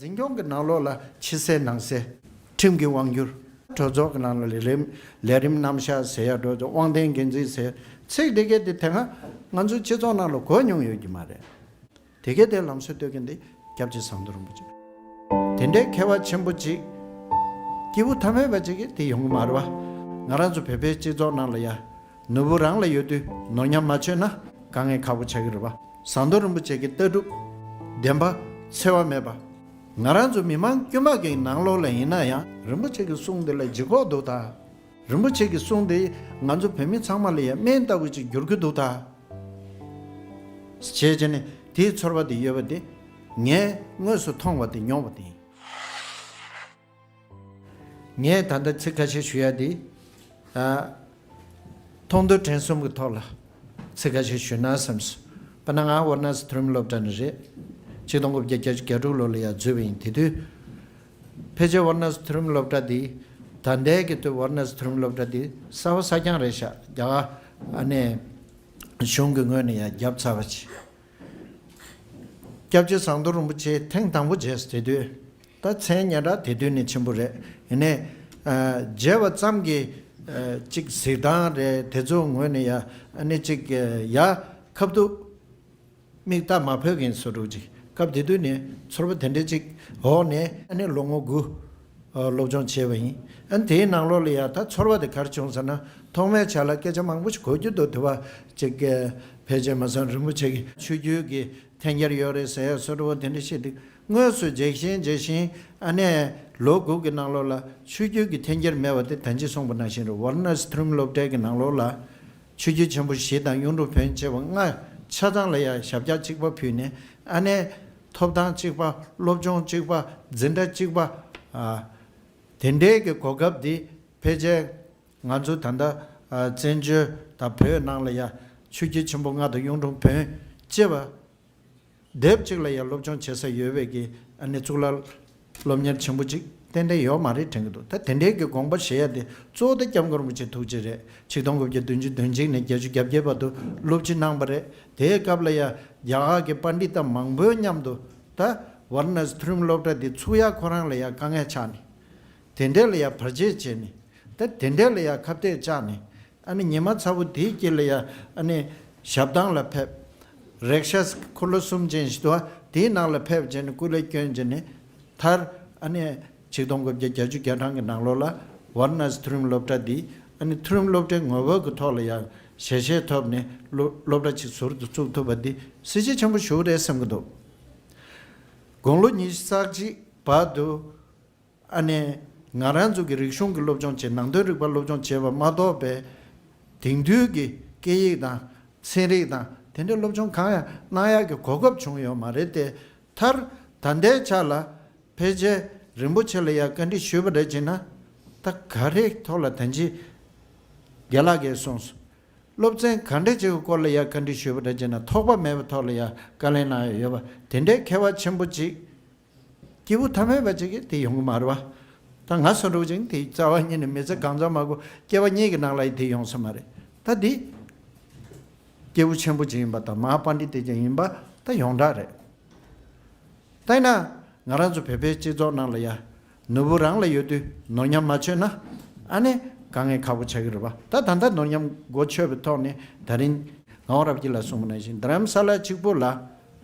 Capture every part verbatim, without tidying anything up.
འཛིན་སྐྱོང་གི་ནང་ལོགས་ལ་ཕྱི་གསལ་ནང་གསལ། ཁྲིམས་ཀྱི་དབང་སྒྱུར། གྲོས་ཚོགས་ཀྱི་ནང་ལ་ལས་རིམ་ལས་རིམ་རྣམ་གཞག་ཟེར་ཡ་འགྲོ་ཚོ་དབང་ལྡན་འགན་འཛིན་ཟེར་ཚིག་འདི་གས་དེ་དེ་སྔ་ང་ཚོའི་སྤྱི་ཚོགས་ནང་ལ་གོ་མྱོང་ཡོད་ཀྱི་མ་རེད། དེ་གས་དེ་ལམ་སྲོལ་གཏོད་མཁན་དེ་སྐྱབས་རྗེ་ཟམ་གདོང་རིན་པོ་ཆེ། དེ་འདྲའི་མཁས་པ་ཆེན་པོ་ཅིག་སྐྱེས་བུ་ཐ་མལ་པ་ཅིག་གིས་དེ་ཡོང་གི་མ་རེད་བ། ང་རང་ཚོ་བོད་པའི་སྤྱི་ཚོགས་ནང་ལ་ཡ། ནོར་བུ་རང་ལ་ཡོད་དུས་ནོར་ཉམས་མ་བྱས་ན་དཀའ་ངལ་ཁག་པོ་ཆགས་ཀྱི་རེད་བ། ཟམ་གདོང་རིན་པོ་ཆེ་གི་ལྟ་གྲུབ་བདེན་པ་འཚེ་བ་མེད་པ། ང་རང་ཚོ་མི་མང་དཀྱུས་མ་གི་ནང་ལོགས་ལ་ཡིན་ན་ཡང་རིན་པོ་ཆེ་གི་གསུང་དེ་ལ་ལྗིད་ཁོག་འདུག་ད། རིན་པོ་ཆེ་གི་གསུང་དེ་ང་ཚོ་བོད་མི་ཚང་མ་ལ་ཡང་སྨན་ལྟ་བུ་ཅིག་འགྱུར་གྱི་འདུག་ད། བྱས་བྱས་ནས་དེའི་ཚོར་བ་དེ་ཡོད་པ་དེ་ངས་དངོས་སུ་མཐོང་བ་དེ་མྱོང་བ་དེ་ཡིན། ངས་ད་ལྟ་ཚིག་ཁ་ཤས་ཞུ་ཡ་དེ། ཨ། མཐོང་ཐོས་དྲན་གསུམ་གྱི་ཐོག་ལ་ཚིག་ཁ་ཤས་ཞུས་ན་བསམས་སོང་། དཔེར་ན་ང་ཝཱ་ར་ཎ་སི་མཐོ་རིམ་སློབ་གྲྭ་ནས་རེད། ཆིག་སྟོང་དགུ་བརྒྱ་བརྒྱད་ཅུ་གྱ་དྲུག་ལོ་ལ་ཡར་འཛུལ་བ་ཡིན། དེ་དུས་ཕལ་ཆེར་ཝཱ་ར་ཎ་སི་མཐོ་རིམ་སློབ་གྲྭ་འདི་ད་ལྟའི་གི་དུས་ཝཱ་ར་ཎ་སི་མཐོ་རིམ་སློབ་གྲྭ་འདི་གསར་པ་གསར་རྐྱང་རེད་ཤག་རྒྱ་གར་ཨ་ནེ་གཞུང་གི་ངོས་ནས་ཡར་བརྒྱབ་ཚར་བ་ཅིག་སྐྱབས་རྗེ་ཟམ་གདོང་རིན་པོ་ཆེ་ཐེངས་དང་པོ་མཇལ་དེ་དུས། ད་མཚན་སྙན་གྲགས་དེ་དུས་ནས་ཆེན་པོ་རེད། ཡིན་ནའི། ཨ། མཇལ་བ་ཙམ་གྱིས། ཨ། གཅིག་གཟིགས་སྟངས་རེད་དེ་ཚོའི་ངོས་ནས་ཡ། ཨ་ནི་གཅིག་ཡ་ཁ་ཐུག་མིག་ལྟ་མ་ཕོད་མཁན་བཟོ་འདྲ་ཅིག་སྐབས་དེ་དུས་ནས་ཚོར་བ་དེ་འདྲ་ཅིག་འོག་ནས་ཨ་ནི་ལོ་ངོ་དགུ། ཨ། སློབ་སྦྱོང་བྱས་པ་ཡིན། ཨ་ནི་དེའི་ནང་ལོགས་ལ་ཡ་ད་ཚོར་བ་དེ་ག་རེ་བྱུང་ཟེར་ན། ཐོག་མའི་ཆ་ལ་སྐད་ཆ་མང་པོ་ཞིག་གོ་རྒྱུ་འདུག་དེ་བ་ཅིག་ཕལ་ཆེར་མ་སངས་རིན་པོ་ཆེ་གི་ཆོས་བརྒྱུད་ཀྱི་འཐེན་འཁྱེར་ཡོད་རེད་ཟེར་ཡ་བཟོ་འདྲ་བ་དེ་འདྲ་ཞིག་འདུག་དངོས་སུ་མཇལ་ཞིང་མཇལ་ཞིང་ཨ་ནེ་ལོ་དགུ་གི་ནང་ལོགས་ལ་ཆོས་བརྒྱུད་ཀྱི་འཐེན་འཁྱེར་མེད་པ་དེ་ད་ཅི་གསུངས་པ་ནང་བཞིན་རེད། ཝཱ་ར་ཎ་སི་མཐོ་རིམ་སློབ་གྲྭའི་གི་ནང་ལོགས་ལ་ཆོས་བརྒྱུད་ཆེན་པོ་བཞི་དང་གཡུང་དྲུང་བོན་བཅས་པ་ལྔ་ཆ་ཚང་ལ་ཡ་ཞབས་བཀྱག་གཅིག་པ་ཕུལ་ནས་ཨ་ནེ་ཐོབ་ཐང་གཅིག་པ། སློབ་སྦྱོང་གཅིག་པ། འཛིན་གྲྭ་གཅིག་པ། ཨ། དེ་འདྲའི་གི་གོ་སྐབས་འདི་ཕལ་ཆེར་ང་ཚོ་ད་ལྟ། ཨ། བཙན་བྱོལ་དང་བོད་ནང་ལ་ཡ་ཆོས་བརྒྱུད་ཆེན་པོ་ལྔ་དང་གཡུང་དྲུང་བོན་བཅས་པ་སྡེབ་གཅིག་ལ་ཡ་སློབ་སྦྱོང་བྱེད་ས་ཡོད་པའི་གི་ཨ་ནི་གཙུག་ལག་སློབ་གཉེར་ཆེན་པོ་གཅིག་ཏན་ཏན་ཡོད་མ་རེད་དྲན་གྱི་འདུག་ད་དེ་འདྲའི་གི་དགོངས་པ་བཞེས་ཡ་དེ་གཙོ་བོ་དེ་སྐྱབས་མགོན་རིན་པོ་ཆེ་ཐུགས་རྗེ་རེད། ཆིག་སྟོང་དགུ་བརྒྱ་བདུན་ཅུ་དོན་གཅིག་ནས་བརྒྱད་ཅུ་གྱ་བརྒྱད་བར་དུ་སློབ་སྤྱི་གནང་བ་རེད། དེའི་སྐབས་ལ་ཡ་རྒྱ་གར་གྱི་པཎྜི་ཏ་མང་པོའི་མཉམ་དུ་ད་ཝཱ་ར་ཎ་སི་མཐོ་རིམ་སློབ་གྲྭ་འདི་ཚུགས་ཡ་ཁོ་རང་ལ་ཡ་དཀའ་ངལ་ཆགས་ནས། དེ་འདྲ་ལ་ཡ་བར་ཆད་བྱས་ནས། ད་དེ་འདྲ་ལ་ཡ་ཁ་གཏད་བཅག་ནས། ཨ་ནི་ཉི་མ་ཚ་བོ་དེའི་དཀྱིལ་ལ་ཡ་ཨ་ནི་ཞབས་བཏང་ལ་ཕེབས། རེག་ཤ་འཁོར་ལོ་གསུམ་ཅན་ཞིག་འདུག་བ། དེའི་ནང་ལ་ཕེབས་བྱས་ནས་སྐུ་ལས་བསྐྱོན་བྱས་ནས་མཐར་ཨ་ནི་ཆིག་སྟོང་དགུ་བརྒྱ་བརྒྱད་ཅུ་གྱ་གྲངས་ཀྱི་ནང་ལོགས་ལ་ཝཱ་ར་ཎ་སི་མཐོ་རིམ་སློབ་གྲྭ་འདི་ཨ་ནི་མཐོ་རིམ་སློབ་གྲྭའི་ངོ་བོ་གི་ཐོག་ལ་ཡ་ཞལ་བཞེས་ཐོབ་ནས་སློབ་སློབ་གྲྭ་ཅིག་ཟུར་དུ་བཙུགས་ཐུབ་པ་འདི་གཟི་བརྗིད་ཆེན་པོ་ཞིག་རེད་བསམ་གྱི་འདུག་དགུང་ལོ་ཉི་ཤུ་རྩ་གཅིག་བར་དུ། ཨ་ནི་ང་རང་ཚོ་གི་རིག་གཞུང་གི་སློབ་སྦྱོང་བྱས། ནང་དོན་རིག་པ་སློབ་སྦྱོང་བྱས་པ་མ་གཏོགས་པའི་དེང་དུས་ཀྱི་སྐད་ཡིག་དང་ཚན་རིག་དང་དེ་འདྲའི་སློབ་སྦྱོང་གང་ཡང་གནང་ཡག་གི་གོ་སྐབས་བྱུང་ཡོད་མ་རེད་དེ། མཐར་ད་ལྟའི་ཆ་ལ་ཕལ་ཆེར་རིན་པོ་ཆེ་ལ་ཡང་བཀའ་འདྲི་ཞུས་པ་རེད་ཅེ་ན། ད་ག་རེ་ཐོག་ལ་ད་ཅི་རྒན་ལགས་ཀྱིས་གསུངས་སོང་། སློབ་ཚན་ག་འདྲ་ཅིག་གི་སྐོར་ལ་ཡང་བཀའ་འདྲི་ཞུས་པ་རེད་ཅེ་ན། ཐོགས་པ་མེད་པའི་ཐོག་ལ་ཡང་བཀའ་ལན་གནང་ཡོད་ཡོད་པ་དེ་འདྲའི་མཁས་པ་ཆེན་པོ་ཅིག་སྐྱེས་བུ་ཐ་མལ་པ་ཅིག་གིས་དེ་ཡོང་གི་མ་རེད་བ། ད་ང་ཚོ་འདྲ་བོ་ཅིག་དེ་རྩ་བ་ཉིད་ནས་མི་ཚེ་གང་ཚང་མ་གོ་སྐྱེ་བ་གཉིས་ཀྱི་ནང་ལ་ཡི་དེ་ཡོང་ས་མ་རེད། ད་འདི་སྐྱེས་བུ་ཆེན་པོ་ཅིག་ཡིན་པ་དང་མ་ཧཱ་པཎྜི་ཏ་ཅིག་ཡིན་པ་ད་ཡོངས་གྲགས་རེད། ད་ཡིན་ན་ང་རང་ཚོ་བོད་པའི་སྤྱི་ཚོགས་ནང་ལ་ཡ་ནོར་བུ་རང་ལ་ཡོད་དུས་ནོར་ཉམས་མ་བྱས་ན་ཨ་ནི་དཀའ་ངལ་ཁག་པོ་ཆགས་ཀྱི་རེད་བ། ད་ད་ལྟ་ནོར་ཉམས་གོ་ཆོད་པའི་ཐོག་ནས་ད་རིང་ངག་དབང་རབ་རྒྱས་ལགས་གསུངས་པ་ནང་བཞིན་རྡ་རམ་ས་ལ་གཅིག་པུ་ལ།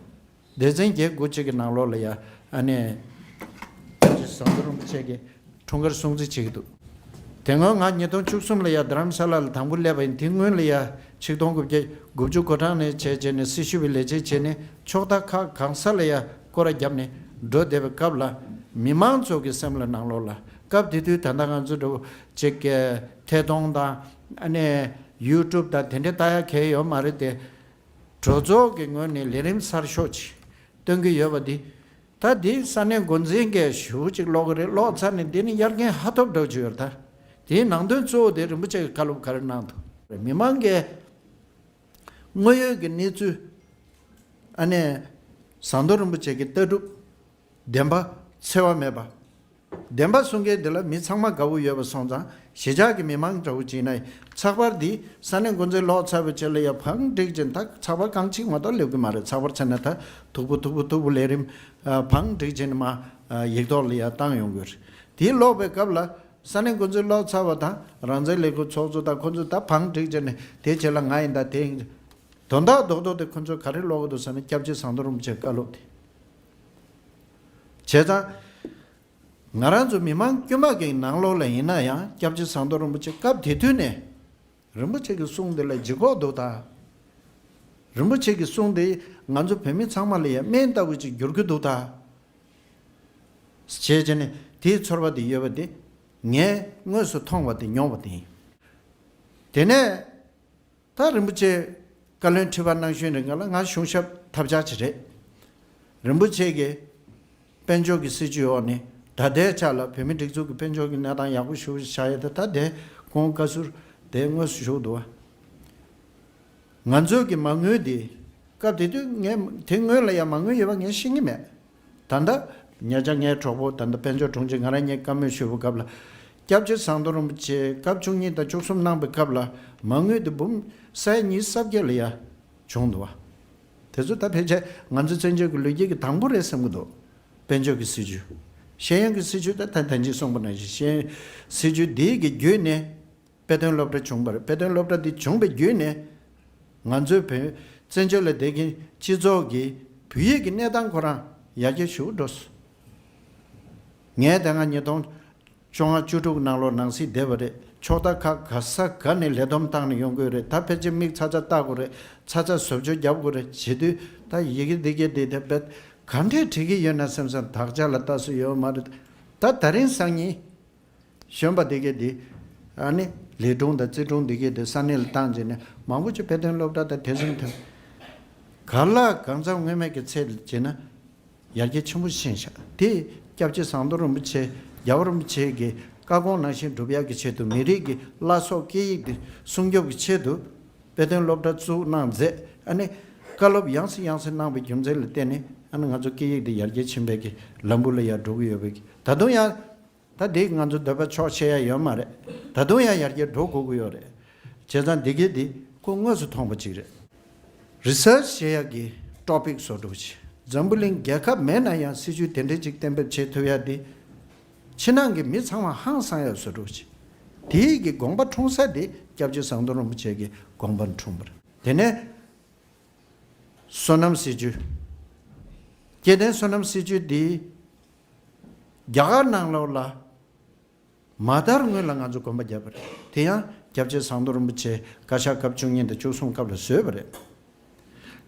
སྡེ་ཚན་བརྒྱད་དགུ་གཅིག་གི་ནང་ལོགས་ལ་ཡ་ཨ་ནི་སྐྱབས་རྗེ་ཟམ་གདོང་རིན་པོ་ཆེ་གི་འཁྲུངས་སྐར་སྲུང་བརྩི་བྱེད་ཀྱི་འདུག་དེ་སྔོན་ང་ཉིས་སྟོང་བཅུ་གསུམ་ལ་ཡ་རྡ་རམ་ས་ལ་ལ་དང་པོ་སླེབས་པ་ཡིན། དེ་སྔོན་ལ་ཡ་ཆིག་སྟོང་དགུ་བརྒྱ་དགུ་བཅུ་གོ་གྲངས་ནས་བྱས་བྱས་ནས་སྲི་ཞུ་བའི་ལས་བྱེད་བྱས་ནས་ཕྱོགས་མཐའ་ཁག་གང་ས་ལ་ཡ་སྐོར་ར་བརྒྱབ་ནས་འགྲོ་བསྡད་པའི་སྐབས་ལ་མི་མང་ཚོ་གི་སེམས་ལ་ནང་ལོགས་ལ་སྐབས་དེ་དུས་ད་ལྟ་ང་ཚོ་འདྲ་བོ་ཅིག་ཐད་གཏོང་དང་ཨ་ནི་ཡུ་ཊུབ་དང་དེ་འདྲ་ལྟ་ཡ་གལ་ཡོད་མ་རེད་དེ། གྲོས་ཚོགས་ཀྱི་ངོས་ནས་ལས་རིམ་གསར་ཤོག་ཅིག་སྟོན་གྱི་ཡོད་པ་འདི། ད་འདི་ས་གནས་འགོ་འཛིན་གྱིས་ཞུ་ཅིག་ཀློག་གི་རེད། ཀློག་ཚར་ནས་འདི་ནི་ཡར་རྒྱས་ཧ་ཐོབ་འགྲོ་གི་ཡོད་རེད། ད་དེའི་ནང་དོན་གཙོ་བོ་དེ་རིན་པོ་ཆེ་གི་བཀའ་སློབ་ག་རེ་གནང་འདུག་མི་མང་གིས་དངོས་ཡོད་ཀྱི་གནས་ཚུལ། ཨ་ནི་ཟམ་གདོང་རིན་པོ་ཆེ་གི་ལྟ་གྲུབ། བདེན་པ་འཚེ་བ་མེད་པ། བདེན་པ་གསུང་མཁན་འདི་ལ་མི་ཚང་མ་དགའ་བོ་ཡོད་པ་སོང་ཙང་གཞིས་ཆགས་ཀྱི་མི་མང་འདྲ་བོ་ཅིག་ཡིན་ན་ཚགས་པར་འདི་ས་གནས་འགོ་འཛིན་ལོག་ཚར་བའི་རྗེས་ལ་ཡ་བང་བསྒྲིགས་བྱས་ད་ཚགས་པར་རྐང་གཅིག་མ་གཏོགས་སླེབས་ཀྱི་མ་རེད། ཚགས་པར་ཚར་ན་ད་མཐུག་པོ་མཐུག་པོ་མཐུག་པོ་ལས་རིམ་བང་བསྒྲིགས་བྱས་ནས་མ་ ཡིག་ཐོག་ལ་ཡར་བཏང་ཡོང་གི་རེད། དེ་ཀློག་པའི་སྐབས་ལ་ས་གནས་འགོ་འཛིན་ཀློག་ཚར་བ་དང་རང་བཙན་ལས་འགུལ་ཚོགས་གཙོ་དང་ཁོ་ཚོས་ད་བང་བསྒྲིགས་བྱས་ནས་དེ་བྱས་ལ་ང་ཡིན་ད་དེ་ཡིན། དོན་དག་རྡོག་རྡོག་དེ་ཁོ་ཚོས་ག་རེ་ཀློག་གི་འདུག་ཟེར་ན་སྐྱབས་རྗེ་ཟམ་གདོང་རིན་པོ་ཆེའི་བཀའ་སློབ་དེ། བྱས་ཙང་། ང་རང་ཚོ་མི་མང་དཀྱུས་མ་གི་ནང་ལོགས་ལ་ཡིན་ན་ཡང་སྐྱབས་རྗེ་ཟམ་གདོང་རིན་པོ་ཆེ་སྐབས་དེ་དུས་ནས་རིན་པོ་ཆེ་གི་གསུང་དེ་ལ་ལྗིད་ཁོག་འདུག་ད། རིན་པོ་ཆེ་གི་གསུང་དེ་ང་ཚོ་བོད་མི་ཚང་མ་ལ་ཡང་སྨན་ལྟ་བུ་ཅིག་འགྱུར་གྱི་འདུག་ད། ཞེས་བྱས་ནས་དེའི་ཚོར་བ་དེ་ཡོད་པ་དེ་ངས་དངོས་སུ་མཐོང་བ་དེ་མྱོང་བ་དེ་ཡིན། དེ་ནས། ད་རིན་པོ་ཆེ་བཀའ་བློན་ཁྲི་པ་གནང་ཤུལ་རིང་ག་ལ་ང་གཞུང་ཞབས་ཐབས་ཆག་ཅིག་རེད། རིན་པོ་ཆེ་གིས་དཔལ་འབྱོར་གྱི་སྲིད་ཇུས་འོག་ནས་ད་ལྟའི་ཆ་ལ་བོད་མི་སྒྲིག་འཛུགས་ཀྱི་དཔལ་འབྱོར་གྱི་གནས་སྟངས་ཡག་པོ་ཞེ་པོ་ཆགས་ཡོད་དེ་ད་དེ་ཁོང་བཀའ་ཟུར་དེ་དངོས་སུ་ཞུགས་འདུག་བ། ང་ཚོའི་གི་མ་དངུལ་དེ་སྐབས་དེ་དུས་ངས་དེ་སྔོན་ལ་ཡང་མ་དངུལ་ཡོད་པ་ངས་ཤེས་ཀྱི་མེད། ད་ལྟ་ཉེ་ཆར་ངའི་གྲོགས་པོ་ད་ལྟ་དཔལ་འབྱོར་དྲུང་ཆེ་ང་རང་གཉིས་བཀའ་མོལ་ཞུས་པའི་སྐབས་ལ། སྐྱབས་རྗེ་ཟམ་གདོང་རིན་པོ་ཆེ་སྐབས་བཅུ་གཉིས་དང་བཅུ་གསུམ་གནང་པའི་སྐབས་ལ་མ་དངུལ་དེ་འབུམ་ས་ཡ་ཉི་ཤུ་རྩ་བརྒྱད་ལ་ཡ་བྱུང་འདུག་བ། དེ་ཚོ་ད་ཕལ་ཆེར་ང་ཚོ་བཙན་བྱོལ་གྱི་ལོ་རྒྱུས་ཀྱི་དང་པོ་རེད་བསམ་གྱི་འདུག་དཔལ་འབྱོར་གྱི་སྲིད་ཇུས། ཤེས་ཡོན་གྱི་སྲིད་ཇུས་ད་ད་ད་ཅི་གསུངས་པ་ནང་བཞིན་ཤེས་ཡོན་སྲིད་ཇུས་འདིའི་གི་བརྒྱུད་ནས། དཔེ་སྟོན་སློབ་གྲྭ་བྱུང་བ་རེད། དཔེ་སྟོན་སློབ་གྲྭ་འདི་བྱུང་བའི་བརྒྱུད་ནས་ང་ཚོའི་བོད་བཙན་བྱོལ་ལ་བསྡད་མཁན་སྤྱི་ཚོགས་ཀྱི་བོད་ཡིག་གི་གནས་སྟངས་ཁོ་རང་ཡར་རྒྱས་ཞེ་པོ་འགྲོ་སོང་། ངས་དེ་སྔ་ཉིས་སྟོང་བཅོ་ལྔ་བཅུ་དྲུག་ནང་ལོགས་ནང་སྲིད་བསྡད་པ་རེད། ཕྱོགས་མཐའ་ཁག་ག་ས་ག་ནས་ལས་བསྡོམས་བཏང་ནས་ཡོང་གི་ཡོད་རེད། ད་ཕལ་ཆེར་མིག་ཚ་ཚ་བལྟ་དགོས་རེད། ཚ་ཚ་བཟོ་བཅོས་རྒྱབ་དགོས་རེད་བྱེད་དུས་ད་ཡི་གེ་འདི་གས་འདི་དེ་བེད་ག་འདྲས་བྲིས་ཀྱི་ཡོད་ན་བསམ་བསམ་དག་ཆ་ལ་ལྟ་སྲོལ་ཡོད་མ་རེད། ད་ད་རིང་སང་ཉིན། གཞོན་པ་དེ་གས་དེ། ཨ་ནི་ལས་དྲུང་དང་རྩིས་དྲུང་དེ་གས་དེ་ས་གནས་ལ་བཏང་བྱས་ནས་མང་པོ་ཅིག་དཔེ་སྟོན་སློབ་གྲྭ་དང་དེ་བཞིན་དུ། ག་ལ་གང་འཚམ་སྔོན་མའི་གི་ཚད་ལ་བྱས་ན་ཡར་རྒྱས་ཆེན་པོ་ཕྱིན་ཤག་དེ་སྐྱབས་རྗེ་ཟམ་གདོང་རིན་པོ་ཆེ་རྒྱལ་བ་རིན་པོ་ཆེ་གི་བཀའ་དགོངས་ནང་བཞིན་སྒྲུབ་ཡག་གི་ཆེད་དུ་མི་རིགས་ཀྱི་བླ་སྲོག་སྐད་ཡིག་དེ་སྲུང་སྐྱོབ་ཀྱི་ཆེད་དུ་དཔེ་སྟོན་སློབ་གྲྭ་བཙུགས་གནང་མཛད། ཨ་ནི་བཀའ་སློབ་ཡང་སེ་ཡང་སེ་གནང་བའི་རྒྱུ་མཚན་ལ་བརྟེན་ནས་ཨ་ནི་ང་ཚོ་སྐད་ཡིག་དེ་ཡར་རྒྱས་ཕྱིན་པའི་གི་ལམ་བུ་ལ་ཡར་འགྲོ་གི་ཡོད་པའི་གི་ད་དུང་ཡང་། ད་འདི་ང་ཚོ་འདོད་པ་ཆོག་བཤད་ཡ་ཡོད་མ་རེད། ད་དུང་ཡང་ཡར་རྒྱས་འགྲོ་དགོས་ཀྱི་ཡོད་རེད། བྱས་ཙང་འདི་གས་འདི་ཁོ་དངོས་སུ་མཐོང་པ་ཅིག་རེད། རི་སར་ཆི་བྱེད་ཡ་གི་ཊོ་པིག་བཟོ་འདྲ་ཅིག་འཛམ་བུ་གླིང་རྒྱལ་ཁབ་མེད་ན་ཡང་སྲིད་ཇུས་དེ་འདྲ་ཅིག་གཏན་འབེབས་བྱེད་ཐུབ་ཡ་འདི། ཕྱི་ནང་གི་མི་ཚང་མ་ཧང་སང་ཡ་བཟོ་འདྲ་ཅིག་དེའི་གི་དགོངས་པ་འཁྲུངས་ས་དེ་སྐྱབས་རྗེ་ཟམ་གདོང་རིན་པོ་ཆེ་གི་དགོངས་པ་འཁྲུངས་པ་རེད། དེ་ནས་བསོད་ནམས་སྲིད་ཇུས། སྐྱེ་ལྡན་བསོད་ནམས་སྲིད་ཇུས་འདི། རྒྱ་གར་ནང་ལོགས་ལ་མ་དར་སྔོན་ལ་ང་ཚོ་གོམ་པ་བརྒྱབ་པ་རེད། དེ་ཡང་སྐྱབས་རྗེ་ཟམ་གདོང་རིན་པོ་ཆེ་བཀའ་ཤག་སྐབས་བཅུ་གཉིས་དང་བཅུ་གསུམ་སྐབས་ལ་བཟོས་པ་རེད།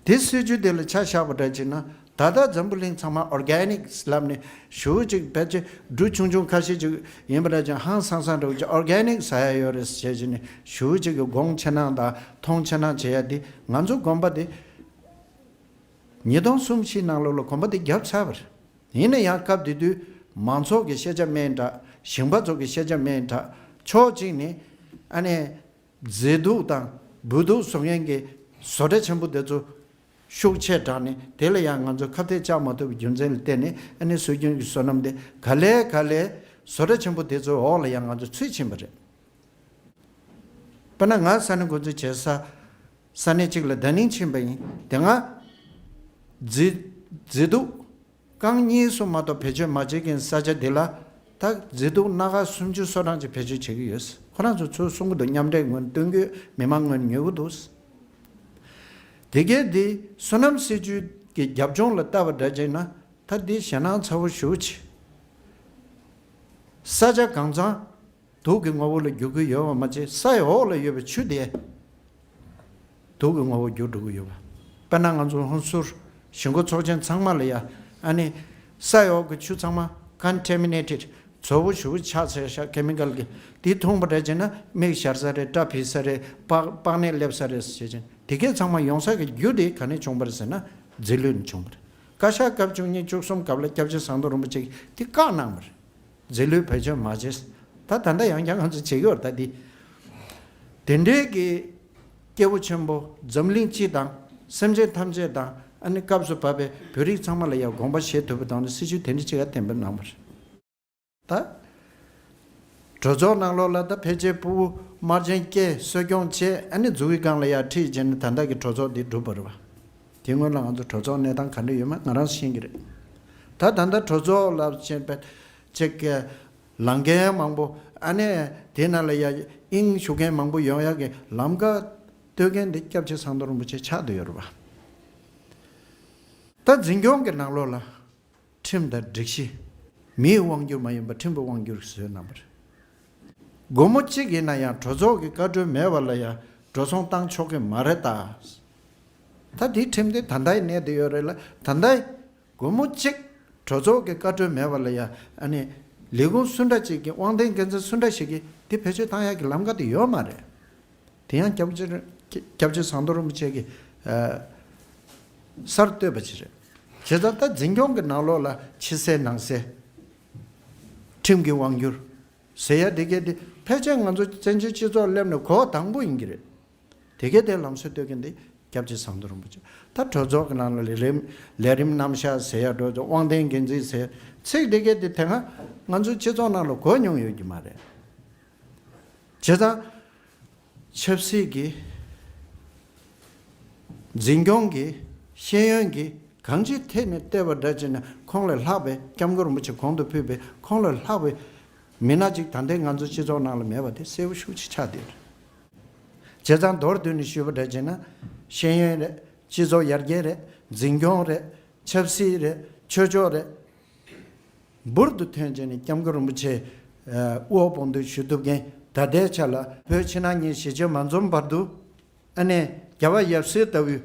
དེ་སྲིད་ཇུས་དེ་ལ་ཆ་བཞག་པ་འདྲ་བྱས་ན་ད་ལྟ་འཛམ་བུ་གླིང་ཚང་མ་ཨོར་གེ་ནིག་ལབ་ནས་ཞེ་པོ་ཅིག་ཕལ་ཆེར་འབྲུ་ཆུང་ཆུང་ཁ་ཤས་ཅིག་ཡིན་པ་འདྲ་བྱས་ཧང་སང་སང་འདྲ་བོ་ཅིག་ཨོར་གེ་ནིག་ཟ་ཡ་ཡོད་རེད་ཟེར་བྱས་ནས་ཞེ་པོ་ཅིག་གི་དགོངས་ཆེ་གནང་དང་མཐོང་ཆེ་གནང་བྱེད་ཡ་དེ་ང་ཚོ་དགོན་པ་དེ་ཉིས་སྟོང་གསུམ་བཞི་ནང་ལོགས་ལ་གོམ་པ་དེ་བརྒྱབ་ཚར་བ་རེད། ཡིན་ན་ཡང་སྐབས་དེ་དུས་མང་ཚོགས་ཀྱི་ཤེས་བྱ་མེད་འདྲ། ཞིང་པ་ཚོ་གི་ཤེས་བྱ་མེད་འདྲ། ཕྱོགས་གཅིག་ནས་ཨ་ནི་མཛེས་སྡུག་དང་སྦུལ་སྡུག་བཟོ་མཁན་གྱི་བཟོ་གྲྭ་ཆེན་པོ་དེ་ཚོ་ཤུགས་ཆེ་དྲགས་ནས་དེ་ལ་ཡང་ང་ཚོ་ཁ་གཏད་བཅག་མ་ཐུབ་པའི་རྒྱུ་མཚན་ལ་བརྟེན་ནས་ཨ་ནི་སྲོལ་རྒྱུན་གྱི་བསོད་ནམས་དེ་ག་ལེ་ག་ལེ་བཟོ་གྲྭ་ཆེན་པོ་དེ་ཚོའི་འོག་ལ་ཡང་ང་ཚོ་ཚུད་ཕྱིན་པ་རེད། དཔེར་ན་ང་ས་གནས་འགོ་འཛུགས་བྱེད་ས་ས་གནས་གཅིག་ལ་བརྡ་རྙིང་ཕྱིན་པ་ཡིན། དེ་སྔ་མཛེས་མཛེས་སྡུག་རྐང་གཉིས་སུ་མ་གཏོགས་བེད་སྤྱོད་མ་བྱེད་མཁན་ས་ཆ་དེ་ལ་ད་མཛེས་སྡུག་སྣ་ཁ་སུམ་ཅུ་སོ་གྲངས་ཅིག་བེད་སྤྱོད་བྱེད་ཀྱི་ཡོད། ཁོ་རང་ཚོ་ཚུར་གསུང་གི་འདུག་མཉམ་འབྲེལ་ངོས་ནས་སྟོན་གྱི་ཡོད། མི་མང་ངོས་ནས་ཉོ་གི་འདུག་དེ་གས་འདི་བསོད་ནམས་སྲིད་ཇུས་ཀྱི་རྒྱབ་ལྗོངས་ལ་ལྟ་བ་འདྲ་བྱས་ན་ད་འདི་ཞེད་སྣང་ཚ་བོ་ཞེ་པོ་ཅིག་ས་ཆ་གང་ཚང་དུག་གི་ངོ་བོ་ལ་འགྱུར་གྱི་ཡོད་པ་མ་ཚད་ས་ཡི་འོག་ལ་ཡོད་པའི་ཆུ་དེ་དུག་གི་ངོ་བོ་འགྱུར་འགྲོ་གི་ཡོད་པ། དཔེར་ན་ང་ཚོ་ཧོན་སུར་ཞིང་སྒོ་ཚོགས་ཆེན་ཚང་མ་ལ་ཡ་ཨ་ནི་ས་ཡི་འོག་གི་ཆུ་ཚང་མ་ཀོན་ཊ་མི་ནེ་ཊེཌ་ཚོ་བོ་ཞེ་པོ་ཆགས་ཚར་ཤག་ཀེ་མི་ཀལ་གྱི་དེ་འཐུང་པ་འདྲ་བྱས་ན་མིག་ཞར་ས་རེད། སྐྲ་འཕེལ་ས་རེད། པགས་པགས་ནད་སླེབས་ས་རེད་ཟེར་བྱས་དེ་གས་ཚང་མ་ཡོང་ས་གི་རྒྱུ་དེ་ག་ནས་བྱུང་པ་རེད་ཟེར་ན་རྫས་ལུད་ནས་བྱུང་པ་རེད། བཀའ་ཤག་སྐབས་བཅུ་གཉིས་བཅུ་གསུམ་སྐབས་ལ་སྐྱབས་རྗེ་ཟམ་གདོང་རིན་པོ་ཆེ་གིས་དེ་བཀག་གནང་བ་རེད། རྫས་ལུད་བེད་སྤྱོད་མ་བྱེད། ད་ད་ལྟ་ཡང་བསྐྱར་ང་ཚོ་བྱེད་ཀྱི་ཡོད་རེད། ད་འདི་དེ་འདྲའི་གི་སྐྱེ་བོ་ཆེན་པོ་འཛམ་གླིང་སྤྱི་དང་སེམས་ཅན་ཐམས་ཅད་དང་ཨ་ནི་སྐབས་སུ་བབས་པའི་བོད་རིགས་ཚང་མ་ལ་ཡང་དགོངས་པ་བཞེས་ཐུབ་པའི་ཐོག་ནས་སྲིད་ཇུས་དེ་འདྲ་ཅིག་ཡང་གཏན་འབེབས་གནང་བ་རེད། ད་གྲོས་ཚོགས་ནང་ལོགས་ལ་ད་ཕལ་ཆེར་ཕྲུ་གུ་དམར་རྗེན་སྐྱེས་གསོ་སྐྱོང་བྱས་ཨ་ནི་འཛུགས་ཀྱི་སྒང་ལ་ཡང་ཁྲིད་བྱས་ནས་ད་ལྟ་གི་གྲོས་ཚོགས་འདི་གྲུབ་པ་རེད་བ། དེ་སྔོན་ལ་ང་ཚོ་གྲོས་ཚོགས་གནས་སྟངས་ག་འདྲ་ཡོད་མེད་ང་རང་ཤེས་ཀྱི་རེད། ད་ད་ལྟ་གྲོས་ཚོགས་ལ་བྱས་པའི་ཅིག་གི་ལངས་མཁན་མང་པོ། ཨ་ནི་དེ་ནང་ལ་ཡ་དབྱིངས་ཞུགས་མཁན་མང་པོ་ཡོང་ཡག་གི་ལམ་ཁ་གཏོད་མཁན་འདི་སྐྱབས་རྗེ་ཟམ་གདོང་རིན་པོ་ཆེ་ཆགས་བསྡད་ཡོད་རེད་པ། ད་འཛིན་སྐྱོང་གི་ནང་ལོགས་ལ་ཁྲིམས་དང་སྒྲིག་གཞི། མིའི་དབང་སྒྱུར་མ་ཡིན་པར་ཁྲིམས་ཀྱི་དབང་སྒྱུར་བཟོས་གནང་བ་རེད། སྒོར་མོ་གཅིག་ཡིན་ན་ཡང་གྲོས་ཚོགས་ཀྱི་བཀའ་འཁྲོལ་མེད་པ་ལ་ཡང་འགྲོ་སོང་བཏང་ཆོག་གི་མ་རེད་ད། ད་དེའི་ཁྲིམས་དེ་ད་ལྟའི་གནས་དེ་ཡོད་རེད་ལ། ད་ལྟའི་སྒོར་མོ་གཅིག་གྲོས་ཚོགས་ཀྱི་བཀའ་འཁྲོལ་མེད་པ་ལ་ཡང་ཨ་ནི་ལས་ཁུངས་སུ་འདྲ་ཅིག་གི་དབང་ལྡན་འགན་འཛིན་སུ་འདྲ་ཞིག་གིས་དེ་བེད་སྤྱོད་བཏང་ཡག་གི་ལམ་ཁ་དེ་ཡོད་མ་རེད། དེ་ཡང་སྐྱབས་རྗེ་སྐྱབས་རྗེ་ཟམ་གདོང་རིན་པོ་ཆེ་གིས་ཨ་གསར་གཏོད་པ་ཅིག་རེད། བྱས་ཙང་ད་འཛིན་སྐྱོང་གི་ནང་ལོགས་ལ་ཕྱི་གསལ་ནང་གསལ། ཁྲིམས་ཀྱི་དབང་སྒྱུར་ཟེར་ཡ་དེ་གས་དེ་ཕལ་ཆེར་ང་ཚོ་བཙན་བྱོལ་སྤྱི་ཚོགས་སླེབས་ནས་གོ་བ་དང་པོ་ཡིན་གྱི་རེད། དེ་གས་དེ་ལམ་སྲོལ་གཏོད་མཁན་དེ་སྐྱབས་རྗེ་ཟམ་གདོང་རིན་པོ་ཆེ། ད་གྲོས་ཚོགས་ཀྱི་ནང་ལ་ལས་རིམ་ལས་རིམ་རྣམ་གཞག་ཟེར་ཡ་འགྲོ་ཚོ་དབང་ལྡན་འགན་འཛིན་ཟེར་ཚིག་དེ་གས་དེ་དེ་སྔ་ང་ཚོའི་སྤྱི་ཚོགས་ནང་ལ་གོ་མྱོང་ཡོད་ཀྱི་མ་རེད། བྱས་ཙང་། ཆབ་སྲིད་ཀྱི། འཛིན་སྐྱོང་གི། ཤེས་ཡོན་གྱི། གང་ཅིའི་ཐད་ནས་བལྟས་པ་འདྲ་བྱས་ན་ཁོང་ལས་ལྷག་པའི་སྐྱབས་མགོན་རིན་པོ་ཆེ་གོང་དུ་ཕུད་པའི་ཁོང་ལས་ལྷག་པའི་མི་སྣ་ཅིག་ད་ལྟའི་ང་ཚོ་སྤྱི་ཚོགས་ནང་ལ་མེད་པ་དེ་གསལ་པོ་ཤུགས་ཆེ་ཆགས་བསྡད་རེད། བྱས་ཙང་མདོར་བསྡུས་ནས་ཞུས་པ་འདྲ་བྱས་ན། ཤེས་ཡོན་རེད། སྤྱི་ཚོགས་ཡར་རྒྱས་རེད། འཛིན་སྐྱོང་རེད། ཆབ་སྲིད་རེད། ཆོས་ཕྱོགས་རེད། འབུར་དུ་ཐོན་བྱས་ནས་སྐྱབས་མགོན་རིན་པོ་ཆེ་དབུ་འོག་དཔུང་འདེགས་ཞུ་ཐུབ་མཁན། ད་ལྟའི་ཆ་ལ་བོད་ཕྱི་ནང་གཉིས་གཞིས་བྱེས་མ་འཛོམས་བར་དུ་ཨ་ནི་རྒྱལ་བ་ཡབ་སྲས་ལྟ་བུའི་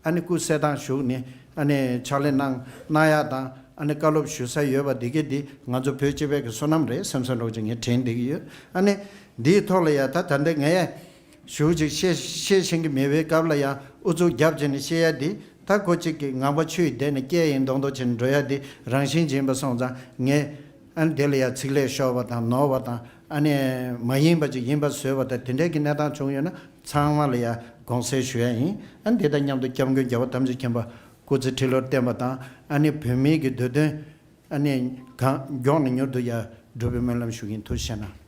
ཨ་ནི་སྐུ་གསལ་ཐང་བཞུགས་ནས་ཨ་ནི་ཕྱག་ལས་གནང་གནང་ཡག་དང་ཨ་ནི་བཀའ་སློབ་ཞུ་ས་ཡོད་པ་འདི་གས་འདི་ང་ཚོ་བོད་སྤྱི་པའི་གི་བསོད་ནམས་རེད་བསམ་བསམ་རོགས་ཀྱི་ངས་དྲན་བསྡད་ཀྱི་ཡོད། ཨ་ནི་འདིའི་ཐོག་ལ་ཡ་ད་ད་ལྟ་ངས་ཞུ་ཅིག་བཤད་བཤད་ཤེས་ཀྱི་མེད་པའི་སྐབས་ལ་ཡང་ཨུ་ཚུགས་རྒྱབ་བྱས་ནས་བཤད་ཡ་འདི། ད་ཁོ་གཅིག་གིས་ངང་པ་ཆུ་ཡི་གཏིང་ནས་སྐྱེས་ཡིན་མདོག་མདོག་བྱས་ནས་འགྲོ་ཡ་འདི་རང་བཞིན་ཅིག་ཡིན་པ་སོང་ཙང་ངས་ཨ་ནི་དེ་ལ་ཡ་ཚིག་ལས་ཤོར་བ་དང་ནོར་བ་དང་ཨ་ནི་མ་ཡིན་པ་ཅིག་ཡིན་པ་བཟོས་པ་དང་དེ་འདྲའི་གི་གནས་སྟངས་བྱུང་ཡོད་ན་ཚང་མ་ལ་ཡ་དགོངས་སེལ་ཞུ་ཡ་ཡིན། ཨ་ནི་དེ་དང་མཉམ་དུ་སྐྱབས་མགོན་རྒྱལ་བ་ཐམས་ཅད་མཁྱེན་པ་སྐུ་ཚེ་ཁྲི་ལོར་བརྟན་པ་དང་ཨ་ནི་བོད་མིའི་གི་འདོད་དོན་ཨ་ནི་གང་མགྱོགས་ནས་མྱུར་དུ་ཡ་འགྲུབ་པའི་སྨོན་ལམ་ཞུ་གི་ཡིན། ཐུགས་རྗེ་གནང་།